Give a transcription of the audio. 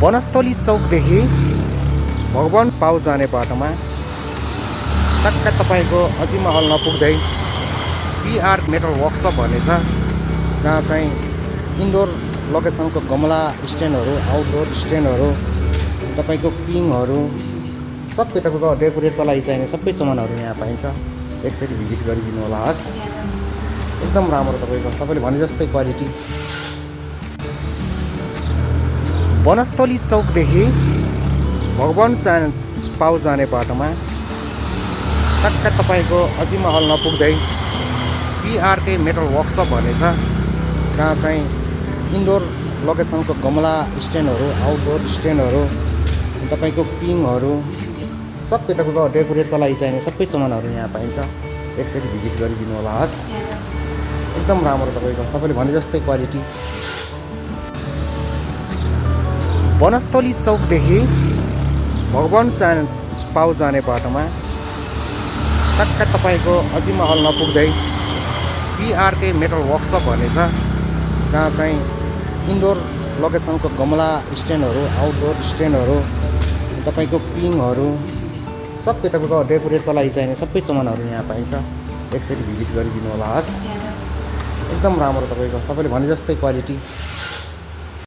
वनस्थली चौकदेखि भगवान पाउ जाने बाटोमा टक्क तपाईँको अझै महल नपुग्दै पिआर मेटल वर्कसप भन्ने छ, जहाँ चाहिँ इन्डोर लोकेसनको गमला स्ट्यान्डहरू, आउटडोर स्ट्यान्डहरू, तपाईँको पिङहरू, सबै तपाईँको डेकोरेटको लागि चाहिने सबै सामानहरू यहाँ पाइन्छ। एकचोटि भिजिट गरिदिनु होला हस्। एकदम राम्रो तपाईँले भने जस्तै क्वालिटी। वनस्थली चौकदेखि भगवान पाउ जाने बाटोमा टक्क तपाईँको अझै महल नपुग्दै पिआरके मेटल वर्कसप भन्ने छ, जहाँ चाहिँ इन्डोर लोकेसनको गमला स्ट्यान्डहरू, आउटडोर स्ट्यान्डहरू, तपाईँको पिङहरू, सबै तपाईँको डेकोरेटको लागि चाहिने सबै सामानहरू यहाँ पाइन्छ। एकचोटि भिजिट गरिदिनु होला हस्। एकदम राम्रो तपाईँले भने जस्तै क्वालिटी। वनस्थली चौकदेखि भगवान पाउ जाने बाटोमा टक्क तपाईँको अझै महल नपुग्दै पिआरके मेटल वर्कसप भन्ने छ, जहाँ चाहिँ इन्डोर लोकेसनको गमला स्ट्यान्डहरू, आउटडोर स्ट्यान्डहरू, तपाईँको पिङहरू, सबै तपाईँको डेकोरेटको लागि चाहिने सबै सामानहरू यहाँ पाइन्छ। एकचोटि भिजिट गरिदिनु होला हस्। एकदम राम्रो तपाईँले भने जस्तै क्वालिटी।